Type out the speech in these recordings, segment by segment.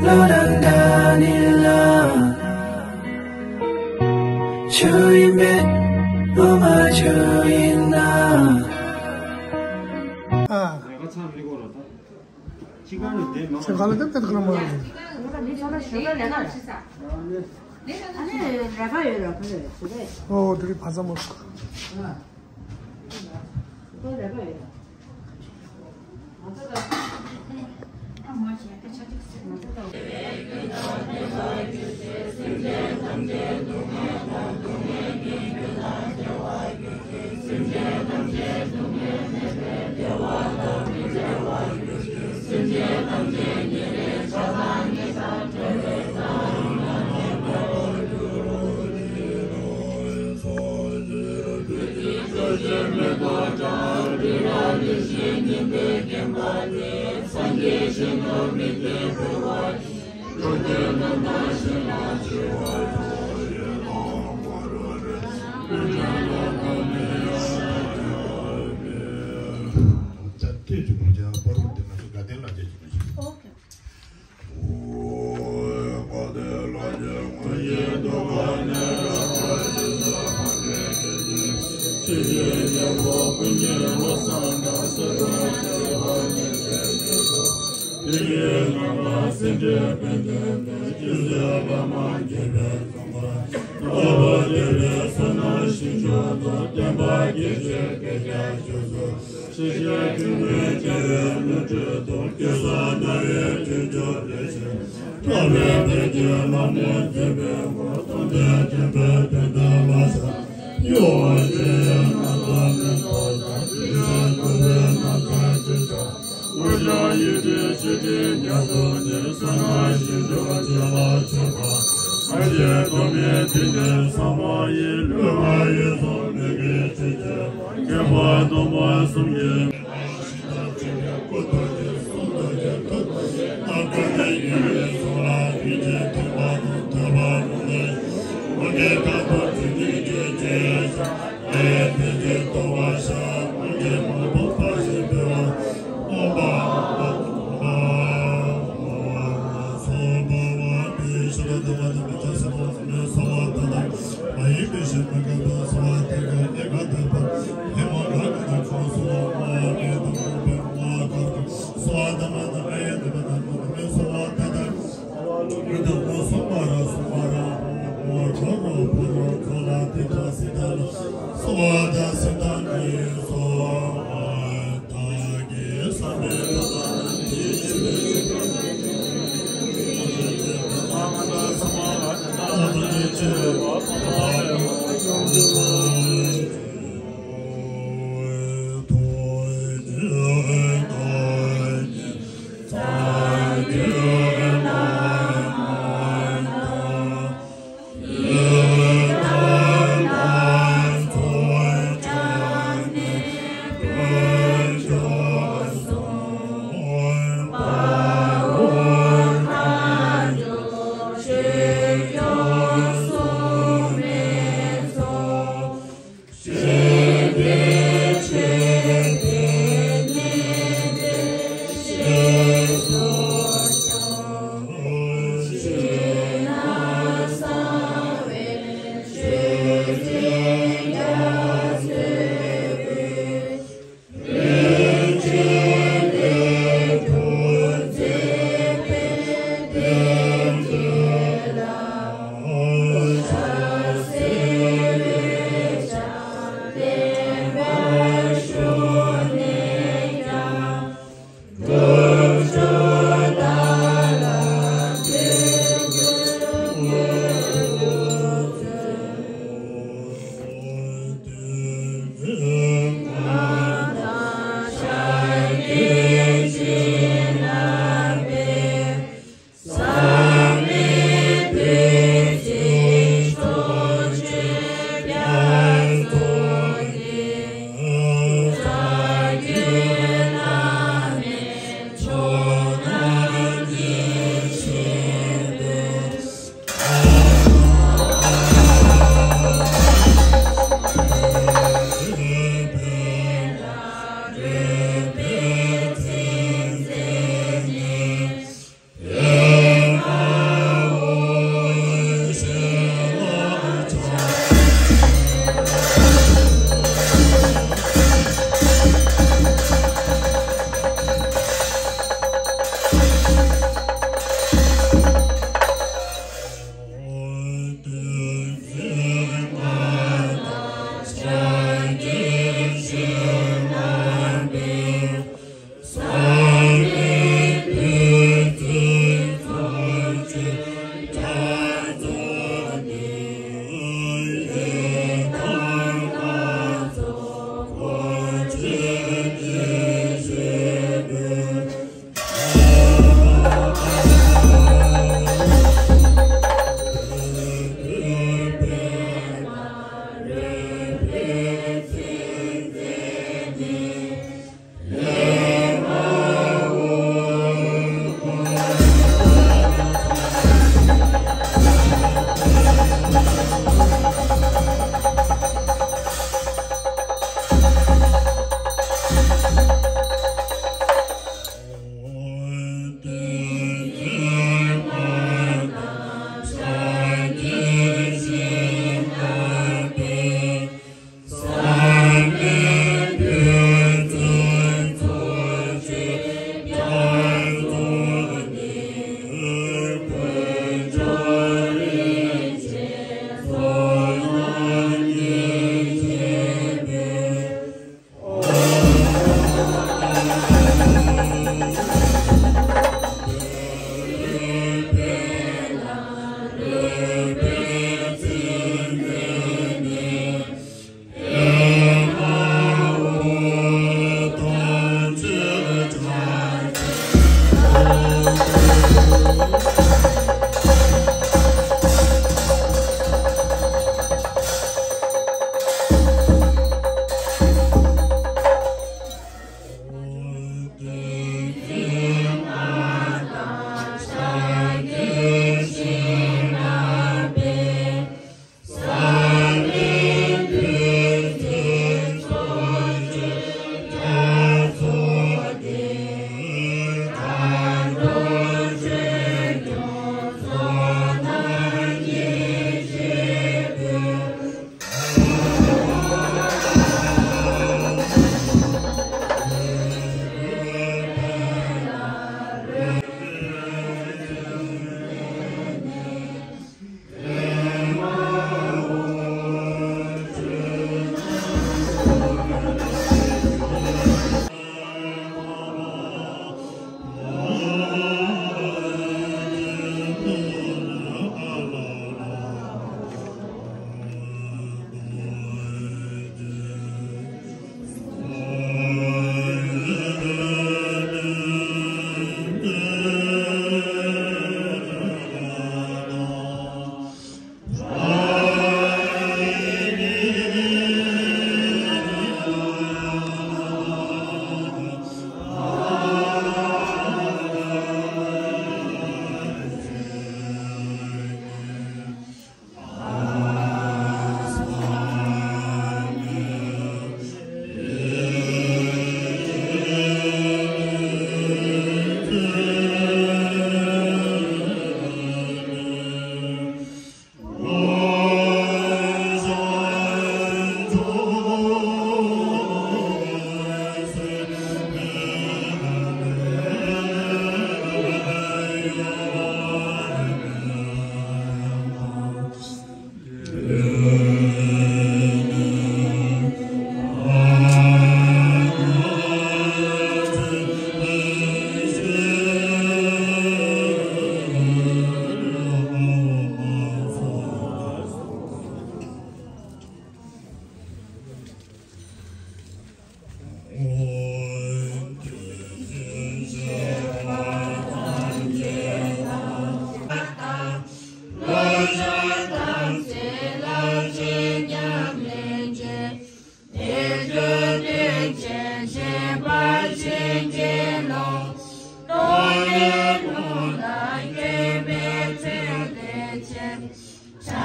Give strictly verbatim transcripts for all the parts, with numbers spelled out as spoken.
བློ་དང་འདྲ་ནི་ལ། ཆུ་ཡིན་པས་ངོ་མ་ཆུ་ཡིན་ན། ཨ། ཁྱེད་ག་ལ་དེབ་དེ་ག་ལ་མ་རེད། ཨོ་དེ་རིང་ཕ་ཚ་མོ།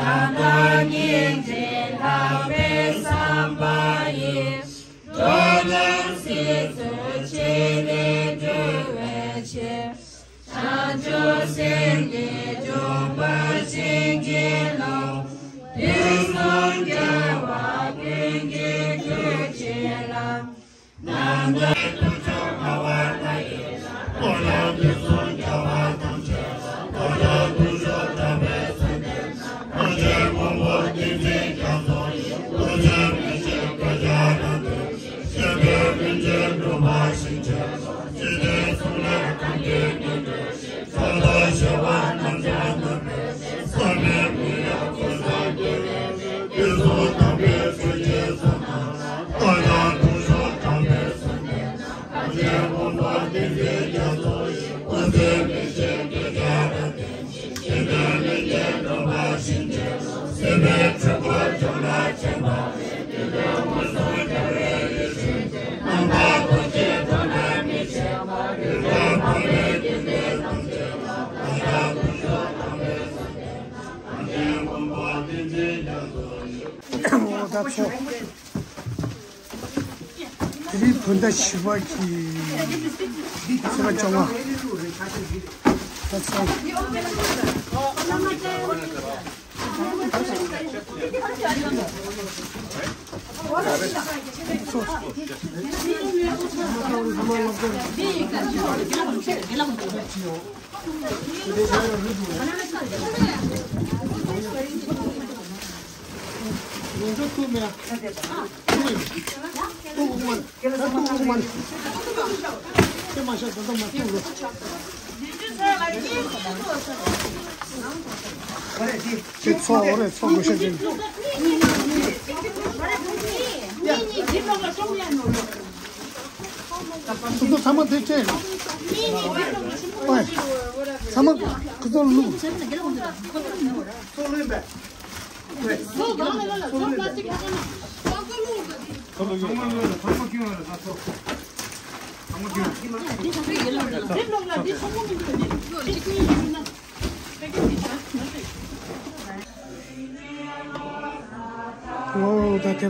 བདག་སྙིང་རྗེ་ལྷག་པའི་བསམ་པ་ཡིས། འགྲོ་རྣམས་སྲིད་མཚོ་ཆེ་ལས་སྒྲོལ་བའི་ཕྱིར། བྱང་ཆུབ་སེམས་ཀྱི་སྦྱོར་བ་བྱིན་གྱིས་རློབས། དུས་གསུམ་རྒྱལ་བ་ཀུན་གྱི་ཐུགས་རྗེ་ལ། ནམ་མཁའི་དཀྱིལ་འཁོར་ལྔ་པ་དང་ཡེ་ཤེས་ཀུན་ལ་དུས་གསུམ་རྒྱལ་བ་ཐམས་ཅད་ཀུན་ལ་ཐུགས་མཆོག་གྲངས་མེད་གསོལ་འདེབས། ཀུན་མཁྱེན་མགོན་པོ་ཏིང་འཛིན་རྒྱ་མཚོ་ཡི། ཀུན་མཁྱེན་མི་ཕྱེད་དཔལ་བརྒྱ་རབ་འདོད་ཀྱི། གཤེགས་པའི་སྤྲིན་གྱི་དྲུང་པ་ཞིག་ཁྱེད་ལ། ཇི་ལྟར་གསུངས་ནས་དམ་པའི་ཉམས་ལེན་ཞིག་ཕྱག་དང་བཞེས་པ་རྣམས་ཀྱང་དམ་པའི་ཆོས། བསམ་པའི་མིང་ཡང་ཀུན་བཟང་རྒྱལ་བའི་མིང་། དུས་གསུམ་དམ་པའི་ཆོས་ཀྱི་ཚོགས་རྣམས་ལ། བདག་ཀྱང་ཐུགས་མཆོག་གྲངས་མེད་གསོལ་འདེབས། ཀུན་མཁྱེན་མགོན་པོ་ཏིང་འཛིན་རྒྱ་མཚོ་ཡི། ཀུན་མཁྱེན་མི་ཕྱེད་དཔལ་བརྒྱ་རབ་འདོད་ཀྱི། གཤེགས་པའི་སྤྲིན་གྱི་དྲུང་པ་ཞིག་ཁྱེད་ལ། སྲིད་པའི་འཁྲུལ་འཁོར་བྱང་ལ་འདྲེན་པ། དུས་འཁོར་མུན་སེལ་རྒྱལ་བའི་ཡེ་ཤེས་ཀྱི། རྣམ་དག་ཐུགས་རྗེས་འགྲོ་རྣམས་མི་ཕྱེད་པ། ཡུལ་དང་ཕ་མའི་རྒྱུད་སྡེ་ཐམས་ཅད་ལ། བདག་ཀྱང་ཐུགས་མཆོག་གྲངས་མེད་གསོལ་འདེབས། ཀུན་མཁྱེན་མགོན་པོ་ཏིང་འཛིན་རྒྱ་མཚོ་ཡི། འོ་ད་ཚོ།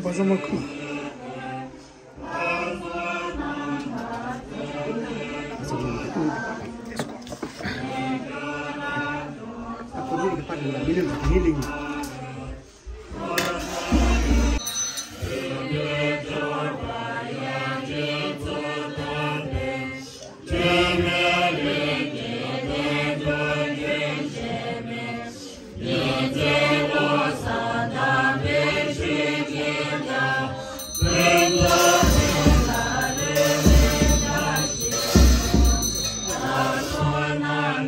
དེ་རིང་བོད་ཟླ་བཞི་པ་གི་ཚེས་པ་བཅོ་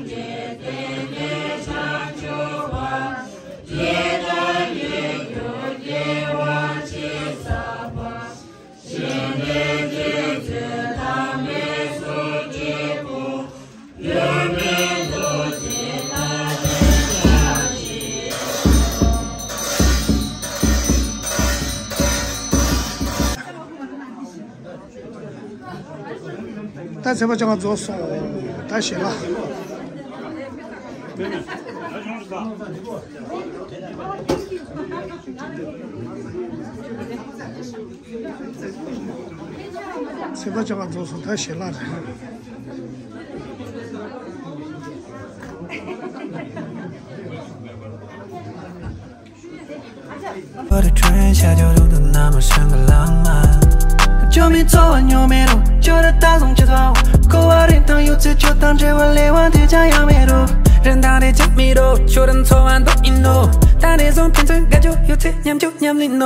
ལྔ། ད་ཚོ། ཁྱེད་ཚོ་འོ་རེ་ཚོ་དགོས་ཤེས་ཅན། ཁོ་ཚོ་ཚང་མ་དེ་སྤྲད། ཨོའི། ཚང་མ་ཁོ་ཚོ་བླུགས། ཨོ་ད་དེ་བ་ཚང་མ་ཁུ། ད་ཚེས་པ་བཅོ་ལྔ་རྫོགས་སོང་། ད་ཞལ་ལག་ཚེས་པ་བཅོ་ལྔ་རྫོགས་སོང་། ད་ཞལ་ལག་རེད།